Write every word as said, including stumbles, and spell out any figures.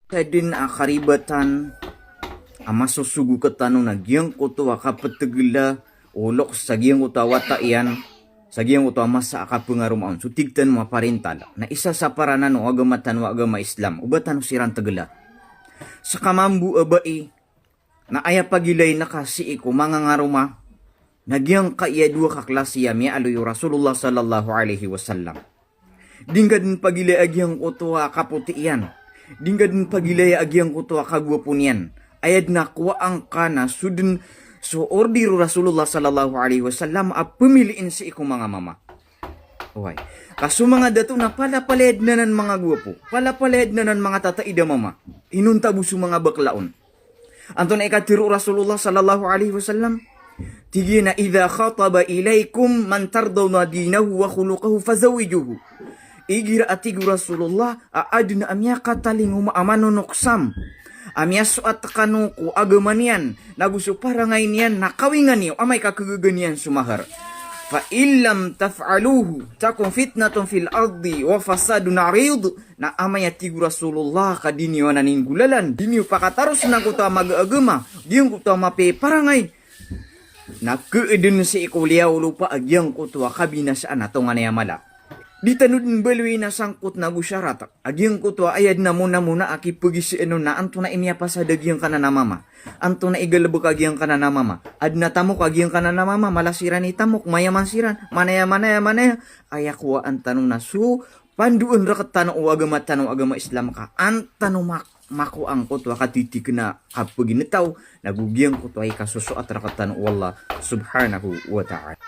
Isa den a karibatan a masosogo rektano na giyangkoto a kapetagela o loks sa giyangkoto a wata iyan, sa giyangkoto a masa a kapengaroma on. So tig tano a parental. Na isa sa paranan o agama tano a agama Islam. O ba tano siran tegela. Seka mambo a bai, na aya pagilain ka sii ko manga ngaroma, na giyangkaya dowa ka klasi a miyaaloy o Rasulullah sallallahu alaihi wasallam. Di ngka den pagilaya a giyangkoto a kapoti iyan. Di ngka den pagilaya a giyangkoto a kagowapo niyan. Aya den a kowaan ka na so den so order o Rasulullah sallallahu alaihi wasallam a pemiliin sii ko manga mama. Oway. Ka so manga dato na palapalaya den anan manga gowapo. Palapalaya den anan manga tataid a mama. Inonta bo so manga bakla on. Antonaa i katharo o Rasulullah sallallahu alaihi wasallam? Tig iyan a, "Idha khataba ilaikum man tardawna dinahu wa khuluqahu fazawwijuhu." Igira a tig o Rasulullah a aden a miyakatalingoma a manonoksam a miyasoat kano ko agama niyan, nago so parangay niyan, na kawingan iyo amay ka kagaga niyan so mahar. Fa in lam taf'aluhu takun fitnatun fil ardi wa fasadun arid. Na amay a tig o Rasulullah ka di niyo anan inggolalan, di niyo pakataros na giyangkoto a maga a agama, giyangkoto a mapiya i parangay, na keeden sii ko liyawaw o lopa a giyangkoto a kabinasaan a tonganay a mala. Di tano den baloyin a sangkot nago sarat a giyangkoto a aya den a mona-mona a kipegisaan on na antonaa i miyapasad a giyangkanan a mama, antonaa i galebek a giyangkanan a mama, aden a tamok a giyangkanan a mama, mala siran i tamok, mayaman siran, manaya, manaya, manaya. Aya kowaan tano na so pandoan rektano o agama tano a agama Islam ka an tano mak-, makowa angkoto a katitiken a kapeginetaw, nago giyangkoto a ikasosoat rektano o Allah subhanahu wa ta'ala.